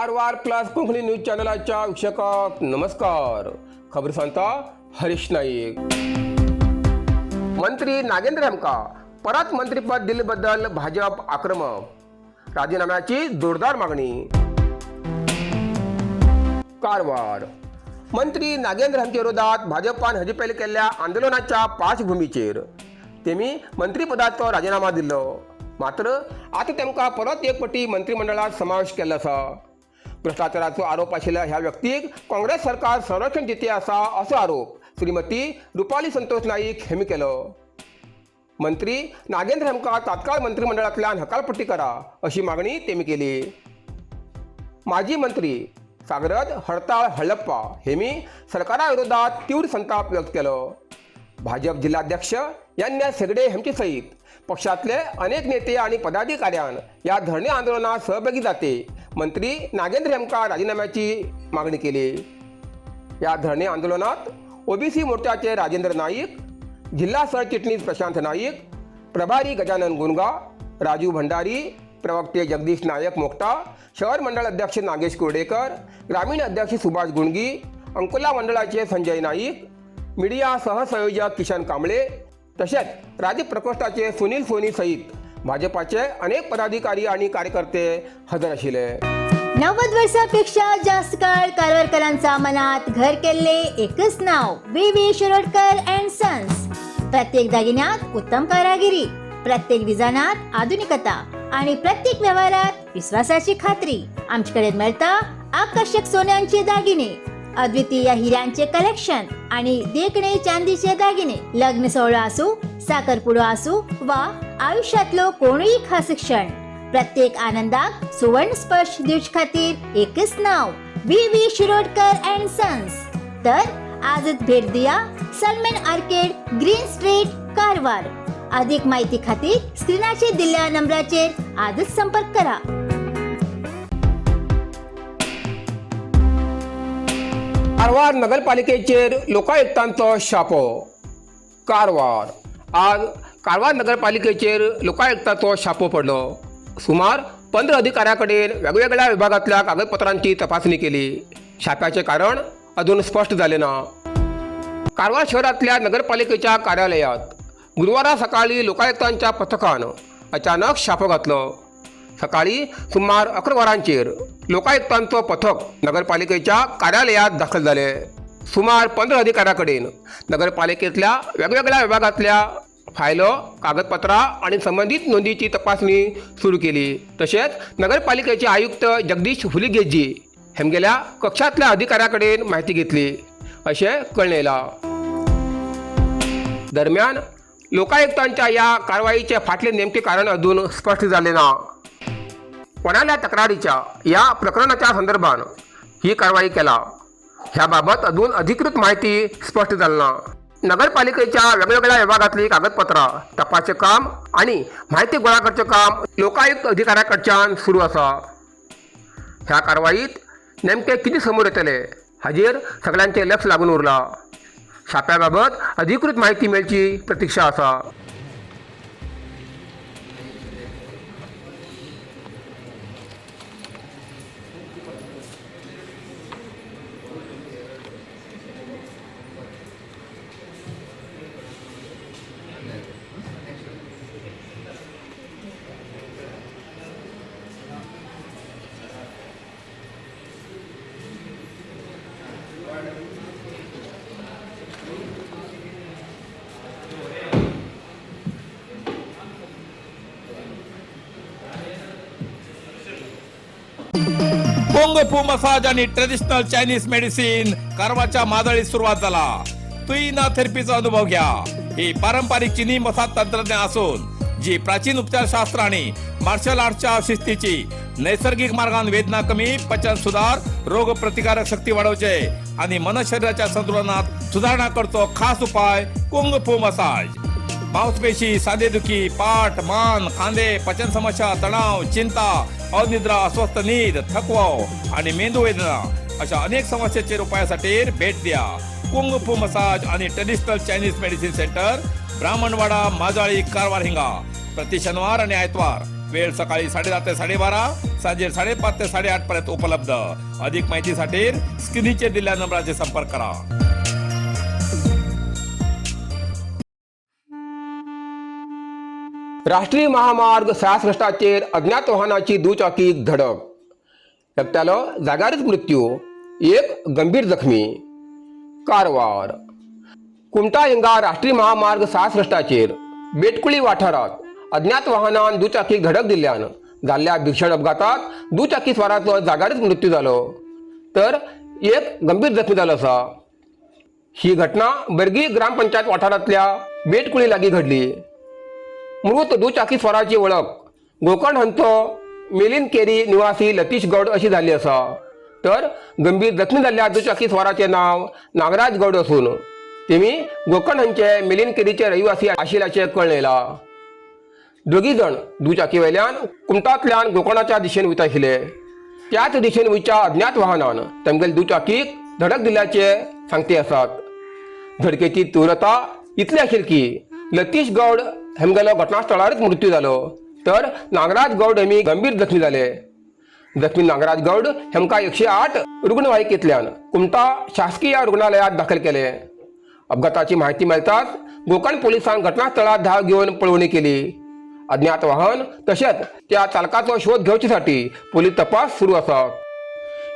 Karwar plus Konkani news चॅनलाच्या वीक्षकांक नमस्कार. खबर सांगता हरीश नाईक. मंत्री नागेंद्र हेमका परत मंत्रीपद दिल्ल्याबद्दल भाजप आक्रमक, राजीनाम्याची जोरदार मागणी. कारवार मंत्री नागेंद्र हांचे विरोधात भाजपान हाजे पयलीं केल्ल्या आंदोलनाच्या पार्श्वभूमीचेर तेमी मंत्रीपदाचो राजीनामा दिल्लो. मात्र आतां तेमकां परत एक पटी मंत्रिमंडळात समावेश केल्लो आसा. भ्रश्टाचाराचो आरोप आशिल्ल्या ह्या व्यक्तीक काँग्रेस सरकार संरक्षण दिती आसा असो आरोप श्रीमती रुपाली संतोष नाईक हेमी केलो. मंत्री नागेंद्र हांकां तात्काळ मंत्रिमंडळांतल्यान हकालपट्टी करा अशी मागणी तेमी केली. माजी मंत्री सागरद हडताळ हळप्पा हेमी सरकारा विरोधात तीव्र संताप व्यक्त केलो. भाजप जिल्हाध्यक्ष एन एस हेगडे हेमचे सहित पक्षातले अनेक नेते आणि पदाधिकाऱ्यान या धरणे आंदोलनात सहभागी जाते मंत्री नागेंद्र हेमका राजीनाम्याची मागणी केली. या धरणे आंदोलनात ओबीसी मोर्चाचे राजेंद्र नाईक, जिल्हा सरचिटणीस प्रशांत नाईक, प्रभारी गजानन गुनगा, राजू भंडारी, प्रवक्ते जगदीश नायक मोक्टा, शहर मंडळ अध्यक्ष नागेश कुर्डेकर, ग्रामीण अध्यक्ष सुभाष गुंडगी, अंकोला मंडळाचे संजय नाईक, मीडिया सहसंयोजक किशन कांबळे, तसेच राज्य प्रकोष्ठाचे सुनील सोनी सहित भाजपाचे अनेक पदाधिकारी आणि कार्यकर्ते हजर आशिल्ले. 90 वर्षापेक्षा जास्त काळ कारवारकरांचा मनात घर केले एकच नाव, V V Shirodkar and sons. प्रत्येक दागिन्यात उत्तम कारागिरी, प्रत्येक डिझायनात आधुनिकता आणि प्रत्येक व्यवहारात विश्वासाची खात्री. आमच्याकडे मिळता आकर्षक सोन्यांचे दागिने, अद्वितीय हिऱ्यांचे कलेक्शन आणि देखणे चांदीचे दागिने. लग्न सोहळा असू, साखरपुडो असू वा आयुष्यातलो कोणीही खास क्षण, प्रत्येक आनंदाक सुवर्ण स्पर्श दिवचे खातीर एकच नाव, V V Shirodkar and sons. तर आजच भेट दिया, सलमेन आर्केड, ग्रीन स्ट्रीट, कारवार. अधिक माहिती खातीर स्क्रीनाचेर दिल्ल्या नंबराचेर आजच संपर्क करा. कारवार नगरपालिकेचेर लोकायुक्तांचो छापो. कारवार आज कारवार नगरपालिकेचेर लोकायुक्ताचो छापो पडलो. सुमार 15 अधिकाऱ्यां कडेन वेगवेगळ्या विभागांतल्या कागदपत्रांची तपासणी केली. छाप्याचें कारण अजून स्पश्ट जालें ना. कारवार शहरांतल्या नगरपालिकेच्या कार्यालयात गुरुवारा सकाळी लोकायुक्तांच्या पथकान अचानक छापो घातलो. सकाळी सुमार 11 वरांचेर लोकायुक्तांचो पथक नगरपालिकेच्या कार्यालयात दाखल जाले. सुमार 15 अधिकाऱ्यां कडेन नगरपालिकेंतल्या वेगवेगळ्या विभागांतल्या फायलो, कागदपत्रां आनी संबंदीत नोंदीची तपासणी सुरू केली. तशेंच नगरपालिकेचे आयुक्त जगदीश हुलिगेजी हेमगेल्या कक्षांतल्या अधिकाऱ्यां कडेन म्हायती घेतली अशें कळून येयलां. दरम्यान लोकायुक्तांच्या या कारवाईचे फाटले नेमके कारण अजून स्पष्ट जाले ना. कोणाल्या तक्रारीच्या या प्रकरणाच्या संदर्भात ही कारवाई केला ह्या बाबत अजून अधिकृत माहिती स्पष्ट झाली ना. नगरपालिकेच्या वेगवेगळ्या विभागातली कागदपत्रां तपासचें काम आणि माहिती गोळा करचें काम लोकायुक्त अधिकाऱ्याकडच्यान सुरू आसा. ह्या कारवाईत नेमके कितें समोर येतले हाजेर सगळ्यांचें लक्ष लागून उरलां. छाप्या बाबत अधिकृत माहिती मेळची प्रतिक्षा आसा. कुंग फू मसाज आणि ट्रेडिशनल चायनीज मेडिसिन कारवारच्या मादळीत सुरुवात झाला. तुईना थेरपीचा अनुभव घ्या. ही पारंपरिक चिनी मसाज तंत्रज्ञान असून जी प्राचीन उपचारशास्त्र आणि मार्शल आर्टच्या शिस्तीची नैसर्गिक मार्गान वेदना कमी, पचन सुधार, रोग प्रतिकारक शक्ती वाढवचे आणि मन शरीराच्या संतुलनात सुधारणा करतो खास उपाय कुंग फू मसाज. मांसपेशी, सांधेदुखी, पाठ, मान, खांदे, पचन समस्या, तणाव, चिंता, अनिद्रा, अस्वस्थ नीद, थकवा आणि मेंदू वेदना अशा अनेक समस्येचेर उपायासाठी भेट द्या कुंग फू मसाज आणि traditional Chinese medicine centre, Brahmanwada, Majali, Karwar हिंगा. प्रति शनिवार आणि आयतवार वेळ सकाळी 10:30 ते 12:30, सांजे 5:30 ते 8:30 पर्यंत उपलब्ध. अधिक माहितीसाठी स्क्रीनचे दिलेल्या नंबराचे संपर्क करा. राष्ट्रीय महामार्ग 66चेर अज्ञात वाहनाची दुचाकी धडक, एकट्यालो जाग्यारच मृत्यू, एक गंभीर जखमी. कारवार कुमटा हिंगा राष्ट्रीय महामार्ग 66चेर बेटकुळी वाठारात अज्ञात वाहनान दुचाकीक धडक दिल्ल्यान जाल्ल्या भीषण अपघातात दुचाकी स्वाराचो जाग्यारच मृत्यू जालो तर एक गंभीर जखमी जालो आसा. ही घटना बर्गी ग्रामपंचायत वाठारांतल्या बेटकुळी लागीं घडली. मृत दुचाकी स्वाराची वळख गोकर्ण हांचो मिलिंद केरी निवासी लतीश गौड अशी जाल्ली आसा, तर गंभीर जखमी जाल्ल्या दुचाकी स्वाराचें नांव नागराज गौड असून तेमी गोकर्ण हांचे मिलिंद केरीचे रहिवासी आशिल्ल्याचें कळ्ळें येयलां. दोगी जाण दुचाकी वयल्यान कुमटांतल्यान गोकर्णाच्या दिशेन वयता आशिल्ले. त्याच दिशेन वयच्या अज्ञात वाहनान तांगेले दुचाकीक धडक दिल्ल्याचे सांगते आसात. धडकेची तीव्रता इतली आशिल्ली की लतीश गौड हेमगेलो घटनास्थळारच मृत्यू जालो तर नागराज गौड हेमी गंभीर जखमी जाले. जखमी नागराज गौड हेमकां 108 रुग्णवाहिकेंतल्यान कुमटा शासकीय रुग्णालयात दाखल केले. अपघाताची माहिती मेळटाच गोकर्ण पोलिसांनी घटनास्थळार धाव घेवन पळोवणी केली. अज्ञात वाहन तशेंच त्या चालकाचो शोध घेवचे पोलीस तपास सुरू आसा.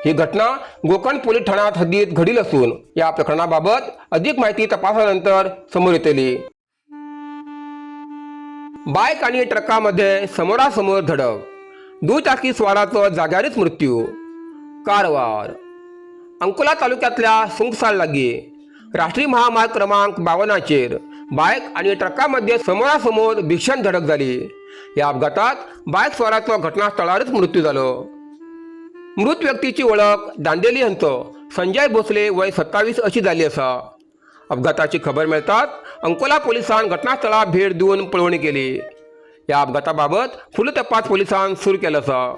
ही घटना गोकर्ण पोलीस ठाण्यात हद्दीत घडील असून या प्रकरणाबाबत अधिक माहिती तपासानंतर समोर येतली. बायक आणि ट्रकामध्ये समोरासमोर धडक, दुचाकी स्वाराचो जाग्यारच मृत्यू. कारवार अंकोला तालुक्यातल्या सुंगसाळ लागीं राष्ट्रीय महामार्ग क्रमांक 52चेर बायक आणि ट्रकामध्ये समोरासमोर भीषण धडक जाली. या अपघातात बायक स्वाराचो घटनास्थळारच मृत्यू जालो. मृत व्यक्तीची वळख दांडेली हांचो संजय भोसले वय 27 अशी जाल्ली आसा. अपघाताची खबर मेळटाच अंकोला पोलिसान घटनास्थळार भेट दिवन पळोवणी केली. ह्या अपघाताबाबत फुडलो तपास पोलिसान सुरू केलो आसा.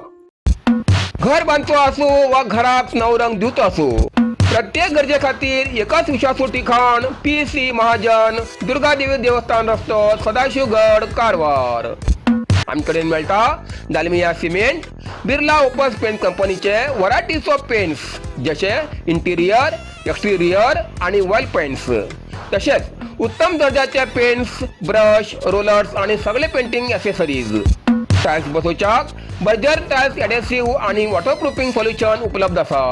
घर बांदचो आसूं वा घराक नवो रंग दिवचो आसूं, प्रत्येक गरजे खातीर एकच विश्वासू ठिकाण, पी सी महाजन, दुर्गादेवी देवस्थान रस्तो, सदाशिवगड, कारवार. आमचे कडेन मेळटा Dalmia cement, Birla Opus paint कंपनीचे व्हरायटीज ऑफ पेंट्स जशे इंटिरियर, एक्सटिरियर आणि वॉल पेंट्स, तशेंच उत्तम दर्जाचे पेंट्स, ब्रश, रोलर्स आणि सगळे पेंटिंग ॲसेसरीज. टायल्स बसोवच्याक बर्जर टायल्स एडेसिव्ह आणि वॉटरप्रुफिंग सोल्युशन उपलब्ध आसा.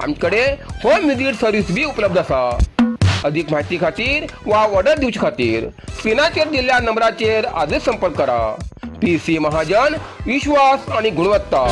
आमचे कडेन होम विजीट सर्वीस बी उपलब्ध आसा. अधिक माहिती खातीर वा ऑर्डर दिवचे खातीर स्क्रिनाचेर दिल्ल्या नंबराचेर आजच संपर्क करा. पी सी महाजन, विश्वास आणि गुणवत्ता.